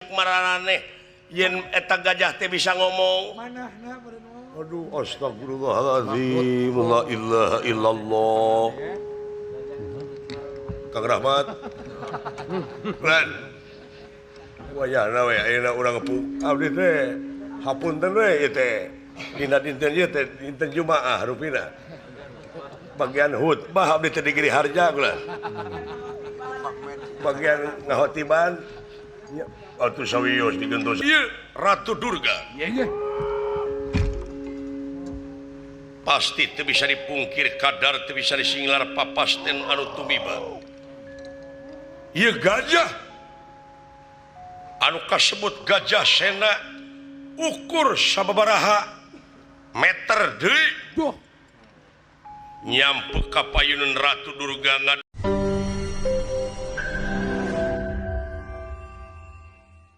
Maraneh yen eta gajah teh bisa ngomong. Aduh, astagfirullahaladzim, la ilaha illallah. Kang Rahmat. Lan. Wayahna we ayeuna urang ngepung. Abdi teh hapunten we ieu teh. Dina dinten ieu teh dinten Jumaah rupina. Bagian khutbah abdi teh di Giri Harja lah. Bagian ngahotiban atuh sawios digentos. Ieu Ratu Durga. Iya. Pasti teu bisa dipungkir kadar teu bisa disinglar papasten anu tumiba. Ieu gajah anu kasebut gajah sena ukur sababaraha meter deui. Duh. Nyampe ka payunun Ratu Durga.